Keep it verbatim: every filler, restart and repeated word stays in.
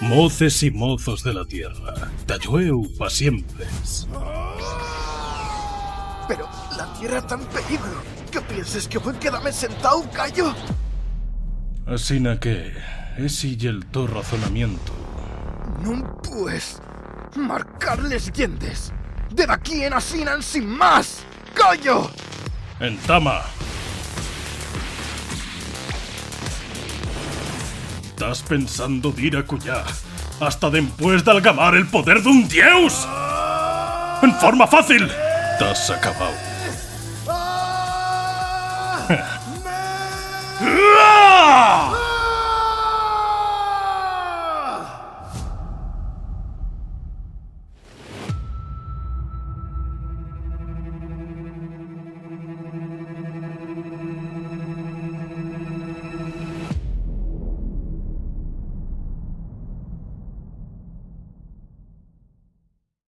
Moces y mozos de la tierra, ta llueu pa siempres. Pero la tierra ta en peligru. ¿Qué pienses, que puedo quedarme sentado, callo? Asina que, esi ye'l to razonamientu. No pues marcar les llendes. De aquí en asina, sin más. ¡Callo! Entama. ¿Tas pensando dir a cuyá hasta dempués d'algamar el poder d'un dieus? En forma fácil. T'has acabao.